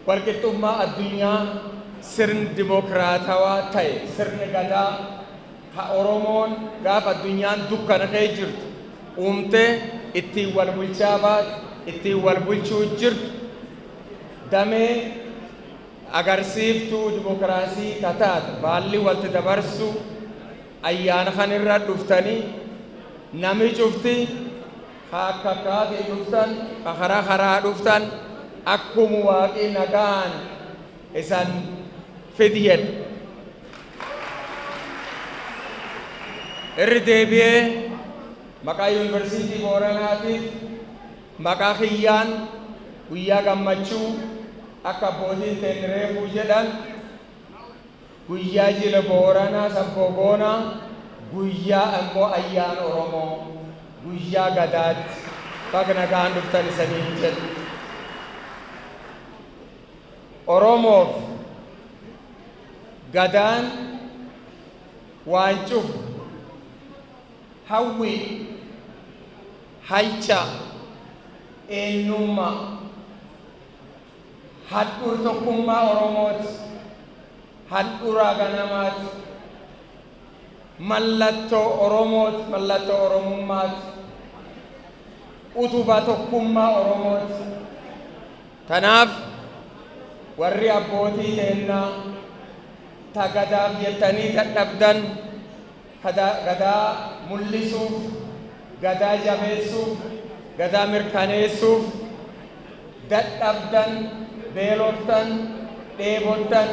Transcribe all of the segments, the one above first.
Walqixxummaa addunyaa sirni dimokiraatawaa ta'e sirni Gadaa ka Oromoon gaafa addunyaan dukkana kee jirtu uumtee ittiin wal bulchaa baate, ittiin wal bulchuu jirtu, damee agarsiiftuu dimokiraasii ta taate baalli walti dabarsuu ayyaana kan irra dhuftanii, nami cufti ka akka akkaatii dhuftan, ka karaa karaa dhuftan, akkumu Waaqii nagaan isan fidi jedha. Irri deebi'ee maqaa Yuunivarsiitii Booranaatiif maqaa kiyyaan guyyaa gammachuu, akka abbootiin teenna reefuu jedhan, guyyaa jila Booranaa Sabboo Goonaa, guyyaa ammoo ayyaana Oromoo guyyaa Gadaatti baga nagaan dhuftan isaniin jedha. Oromoof Gadaan waan cufu hawwii, halcha, eenyummaa, handhuur tokkummaa Oromooti, handhuraa ganamaati, mallattoo Oromooti, mallattoo Oromummaati, utubaa tokkummaa Oromooti. Tanaaf warri abbootii teennaa ta Gadaaf jettanii dadhabdan, Gadaa mul'isuuf, Gadaa jabeessuuf, Gadaa mirkaneessuuf dadhabdan, beeloftan, dheebottan,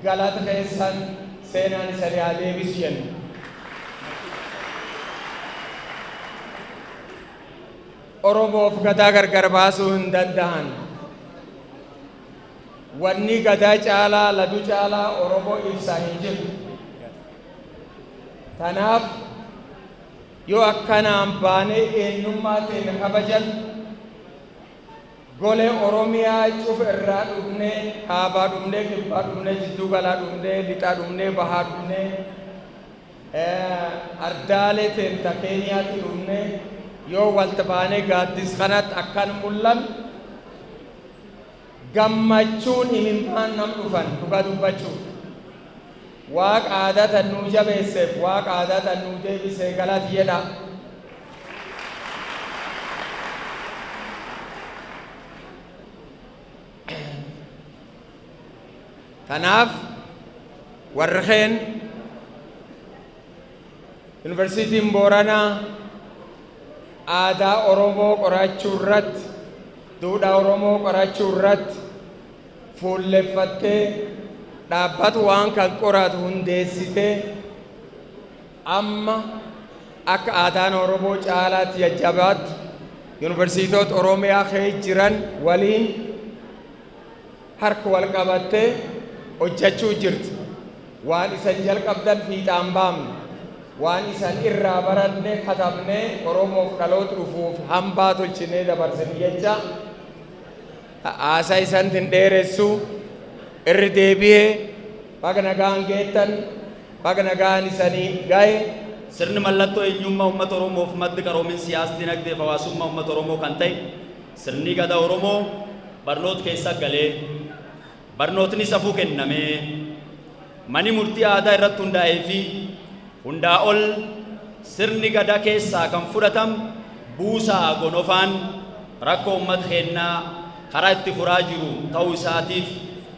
galata keessan seenaan isanii haa deebisu jenna. Oromoof Gadaa gargar baasuu hin dandahan. Wanni Gadaa caalaa, ladu caalaa Oromoo ibsaa hin jiru. Tanaaf yoo akkanaan baanee eenyummaa teenya kabajan, golee Oromiyaa cufa irraa dhufnee, kaabaa dhufnee, kibbaa dhufnee, jidduu galaa dhufnee, lixaa dhufnee, bahaa dhufnee, ardaalee teenta Keeniyaatti dhufnee yoo walta baanee gaaddis kanatti akkan mul'an, gammachuun imimmaan nam dhufan dhugaa dubbachuuf. Waaqa aadaa tan nuu jabeesseef, Waaqa aadaa tan nuu deebisee galati jedha. Kanaaf warri keen Yuunivarsiitiin Booranaa aadaa Oromoo qorachuu irratti, duudhaa Oromoo qorachuu irratti fuulleffattee dhaabbatu waan kan qoratu hundeessitee, amma akka aadaan Oromoo caalaatti jajjabaattu yuunivarsiitota Oromiyaa keessa jiran waliin harka wal qabattee hojjechuu jirti. Waan isan jalqabdan fiixaan baamne. Waan isan irraa baranne katabnee Oromoof dhaloota dhufuuf hambaa tolchinee dabarsine jecha haasaa isanti hin dheeressu. Irri deebi'ee baga nagaan geettan, baga nagaan isanii gahe. Sirni mallattoo eenyummaa uummata Oromoof maddi qaroomin siyaas dinagdeef hawaasummaa uummata Oromoo kan ta'e sirni Gadaa Oromoo barnoota keessa galee, barnootni safuu kennamee, mani murtii aadaa irratti hundaa'ee fi hundaa ol sirni Gadaa keessaa kan fudhatam buusaa gonofaan rakkoo uummata keennaa karaa itti furaa jiru ta'uu isaatiif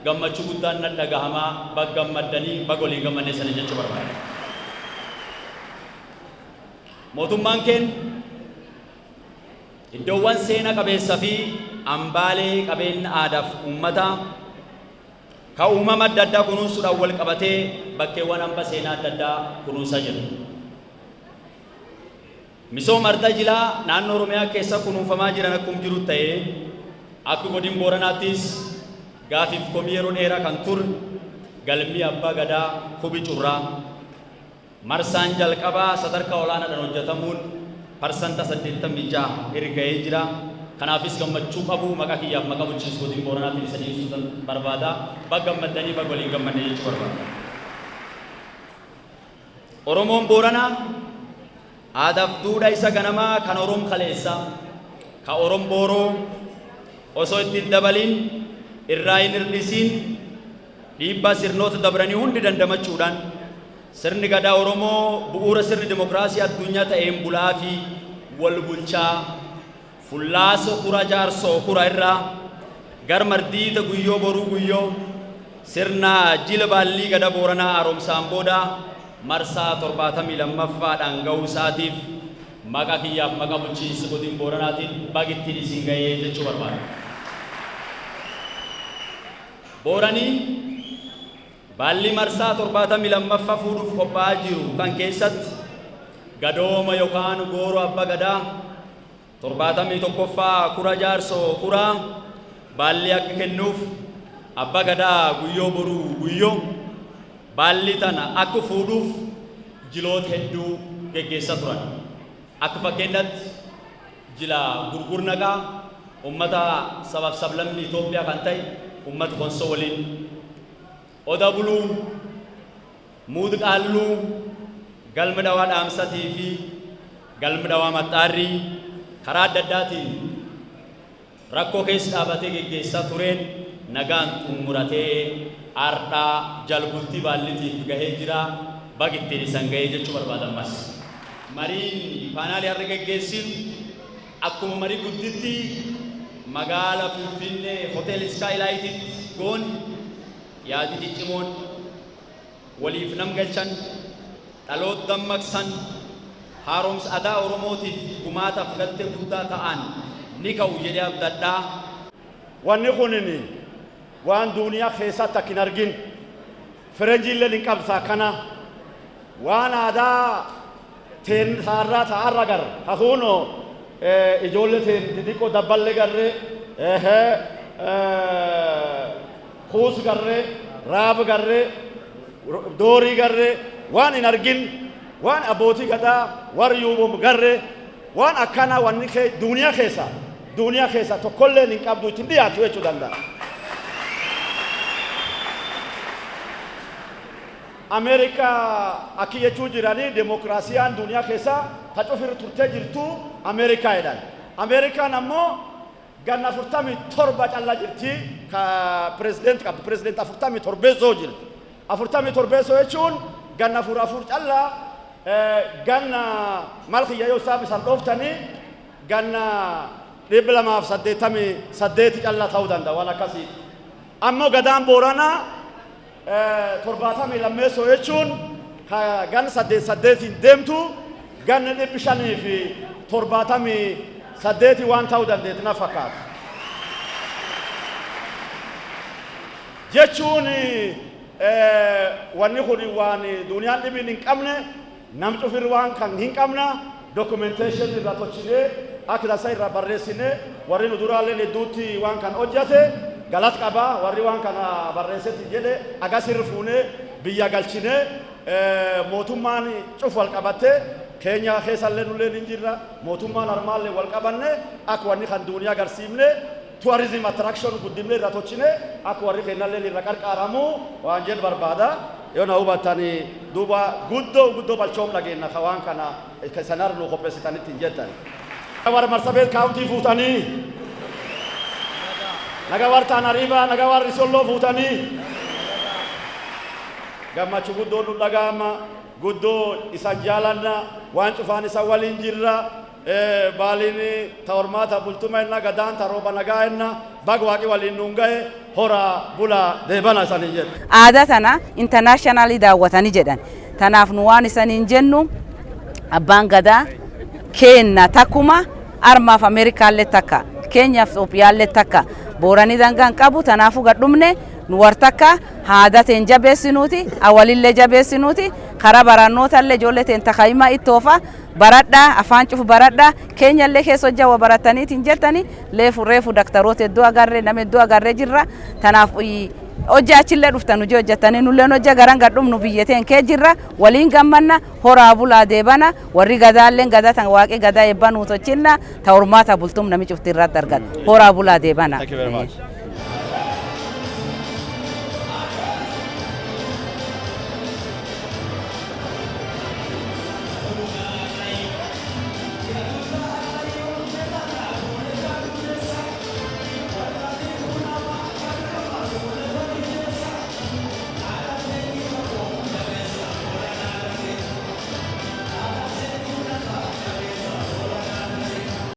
gammachuu guddaan na dhagahamaa. Bag gammaddanii, bag waliin gammannee sanii jechuu barbaada. Mootummaan keenya iddoowwan seena qabeessa fi hambaalee qabeenya aadaaf uummataa kan uumama adda addaa kunuunsuudhaan wal qabatee bakkeewwan hamba seenaa adda addaa kunuunsaa jira. Misooma ardaa jilaa naannoo Oromiyaa keessa kunuunfamaa jiran akkuma jiru ta'ee, akka godin Booranaattis gaafiif komii yeroo dheeraa kan ture galmii abbaa Gadaa Kubi Curraa marsaan jalqabaa sadarkaa olaanaadhaan hojjetamuun parsanta 86 irra ga'ee jira. Kanaafis gammachuu qabu maqaa kiyyaaf maqaa bulchiinsa godin Booranaatiin isanii ibsuu barbaada. Baga gammaddanii, baga waliin gammanne jechuu barbaada. Oromoon Booranaa aadaaf duudhaa isa ganamaa kan Orom kaleessaa, kan Orom Booroo osoo ittiin dabalin Irraa hin hirdhisiin dhiibbaa sirnoota dabranii hundi dandamachuudhaan sirni Gadaa Oromoo bu'uura sirni dimokiraasii addunyaa ta'een bulaa fi wal bulchaa fullaaso kura jaarsoo kura irraa gar mardiita Guyyoo Boruu Guyyoo sirna jila baallii Gada Booranaa haaromsaan booda marsaa 72ffaadhaan ga'uu isaatiif maqaa kiyyaaf maqaa bulchiinsa godin Booranaatiin bagittiin isin ga'ee jechuu barbaada. Booranii baalli marsaa 72ffaa fuudhuuf qophaa'aa jiru kan keessatti gadooma yookaan gooroo abba gadaa 71ffaa kura jaarsoo kuraa baalli akka kennuuf abba gadaa Guyyoo Boruu Guyyoo baalli tana akka fuudhuuf jiloota hedduu geggeessaa turan. Akka fakkeenyatti jila gurgurnaqaa ummata sabaaf sablammii Itoophiyaa kan ta'e ummata Konsoo waliin, Oda Buluu, Muud Qaalluu, Galma Dhawaa Dhaamsatii fi Galma Dhawaa Maxxaarrii karaa adda addaatiin rakkoo keessa dhaabatee geggeessaa tureen nagaan xumuratee ardhaa jalbultii baallitiif gahee jira. Bag ittiin isan gahee jechuu barbaada ammas. Mariin paanaalii har'a geggeessinu akkuma marii gudditti magaala Finfinnee Hotel Skylightitti goone yaadi ciccimoon waliif nam galchan, dhaloota dammaqsan, haaromsa adaa Oromootiif gumaataaf galtee guddaa ta'an ni ka'u jedhee abdadha. Wanni kunin waan duuniyaa keessatti akka hin argin, firenjiilleen hin qabsa akkana waan aadaa teen taarraa ta'arra gar hakuuno ijoollee teen didiqqoo dabballe garre, kuus garre, raab garre, doorii garre, waan hin argin, waan abbootii gadaa warri yuubom garre, waan akkana wanni duuniyaa keessa tokkolleen hin qabdu, ittiin dhiyaatu jechuu danda'a. Ameerikaa akki jechuu jiranii demokiraasiyaan duuniyaa keessa ta cufir turtee jirtu Ameerikaa jedhan. Ameerikaan ammoo ganna 47 calla jirti ka pirezideent qabdi. Pirezideent 47 jirti. 47 jechuun ganna afur afur calla, ganna mal kiyya yoo isaaf isan dhooftanii ganna 288 calla ta'uu danda'a, waan akkasii. Ammoo gadaan Booranaa 72 jechuun gan saddeet saddeetiin deemtu ganni 578 waan ta'uu dandeetti na fakkaata. Jechuun wanni kun waan duniyaan dhibiin hin qabne, nam cufir waan kan hin qabna, documentation irra tolchinee akka dansa irra barreessine. Warri nu duraalleen hedduutti waan kan hojjate galat qaba. Warri waan kana barreessetti jedhe agas irra fuunee biyya galchine, mootummaan cuf wal qabatte, keenya keessallee nulleen hin jirra, mootummaan armaallee wal qabanne akka wanni kan duniyaa agarsiifne, tourism attraction guddifne irra tolchine, akka warri kennallee irra qarqaaramu waan jedhu barbaada. Yoo na hubattani duuba guddoo guddoo balchoom dhageenna ka waan kana sanar nu qopheessitanitti hin jettan. Warra Marsabit County fuutanii, naga warra Tana River, naga warra Isiolo fuutanii, gammachuu guddoo nu dhaga'ama, guddoo isan jaalanna, waan cufaan isa waliin jirra. Baaliin ta hormaata bultuma enna, gadaan ta rooba nagaa enna, bag waaqi waliin nuun gahe, hora bula deebana isaniin jedhe. Aadaa tana internationally daawwatanii jedhan. Tanaaf nu waan isaniin jennu, abbaan gadaa keenna takkuma, armaaf Ameerikaallee takka, Keenyaaf Itoophiyaallee takka, Booranii dangaan qabu. Tanaafuu gadhumne nu war takka, aadaa teen jabeessinuuti, awalillee jabeessinuuti, karaa barannootallee ijoollee teen takayima ittoofa baradhaa, afaan cufu baradhaa, keenyallee keessa hojjaa barataniitiin jettani. Leefu reefu daktaroota hedduu agarree, nama hedduu agarree jirra. Tanaaf hojii achillee dhuftan, hojii hojjetanii nulleen hojii garan gadhumnu biyya teen kee jirra, waliin gammanna, horaa bulaa deebana. Warri gadaalleen gadaa tan waaqii gadaa eebbaa nuu tolchinna, ta hormaata bultum nami cufti irratti argata, horaa bulaa deebana. Thank you very much.